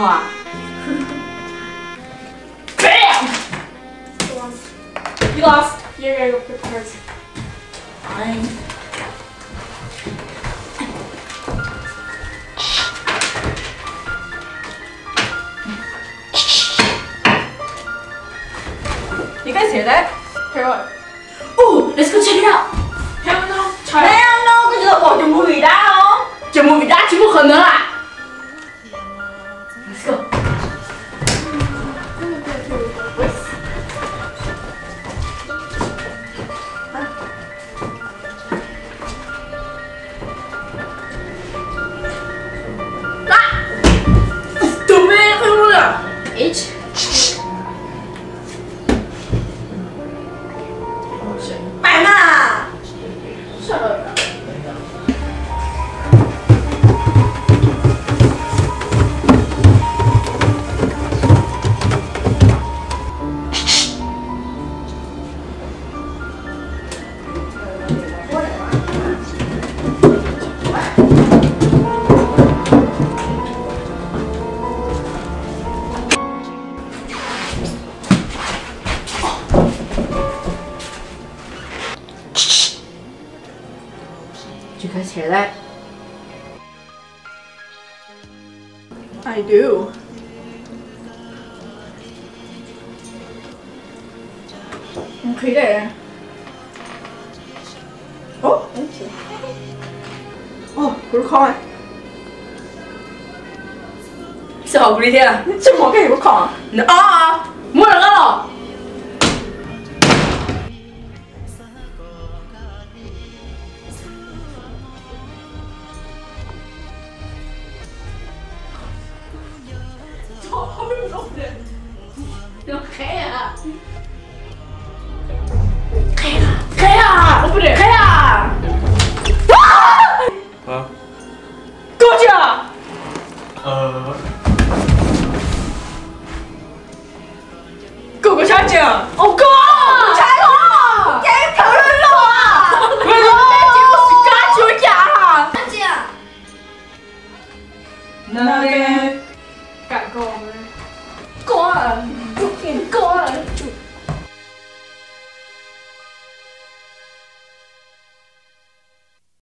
Bam! You lost. You gotta go pick the cards. Fine. You guys hear that? Hear what? Ooh, let's go check it out. Hell no. Hell no, koj tsis tau pom cov movie dab os. Cov movie dab tsis muaj qhov ntawd. Let's go. Stupid. H. Pam na. Did you guys hear that? I do. Okay there. Oh, thank you. Oh, kuv lub khoom. Xwb hov kuv li thiab. Tsis muaj koj yuav lub khoom. Muab rov qab los.